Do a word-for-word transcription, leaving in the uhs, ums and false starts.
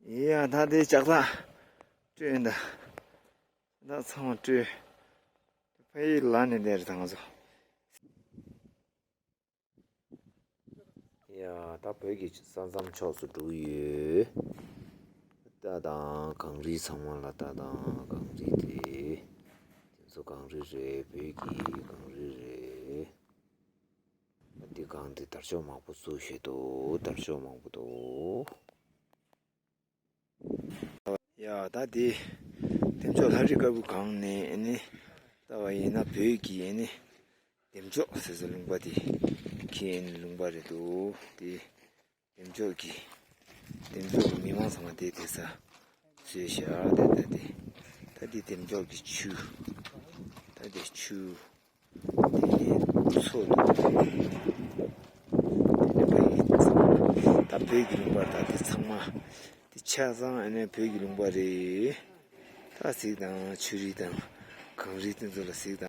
ཡ་ད་དེ་ལྕགས་ཐག་སྤྲོད་ཡིན་ད། ད་ཚང་མ་སྤྲོད། ཕ་ཡི་ལ་ནས་དེར་དང་ཚོ། ཡ་ད་བོད་ཀྱི་ས་མཚམས་ཕྱོགས་སུ་འགྲོ་གི་ཡོད། ད་དང་གངས་རི་ཚང་མ་ལ་ད་དང་གངས་རི་དེ། དེ་ཚོ་གངས་རི་རེད། བོད་ཀྱི་གངས་རི་རེད། འདི་སྒང་འདི་དར་ལྕོག་མང་པོ་བཙུགས་བཞག་འདུག་དར་ལྕོག་མང་པོ་འདུག་ཡ་ད་འདི་འདེམས་ལྕོག་ལྷ་རི་དཀར་པོ་སྒང་ནས་ཨ་ནི་ལྟ་བ་ཡིན་ན་བོད་ཀྱི་ཨ་ནི་འདེམས་ལྕོག་ཟེར་ས་ལུང་པ་དེ་ཁྱེད་ཨ་ནི་ལུང་པ་རེད་འདུག་དེ། འདེམས་ལྕོག་གི་འདེམས་ལྕོག་གི་མི་མང་ཚང་མ་དེ་དེ་ས་བཟོས་བཞག་དེ་ད་དེ། ད་དེ་འདེམས་ལྕོག་གི་ཆུ། ད་དེ་ཆུ། དེ་ནས་མཚོ་ལ། དེ་ནས་བོད་ཀྱི་ཚང་མ། ད་བོད་ཀྱི་ལུང་པ་ད་དེ་ཚང་མ། དེ་ཆ་ཚང་ཨ་ནི་བོད་ཀྱི་ལུང་པ་རེད། ད་གཟིག་དང་ཆུ་རིས་དང་གངས་རིས་དེ་ཚོ་ལ་གཟིག་དང་།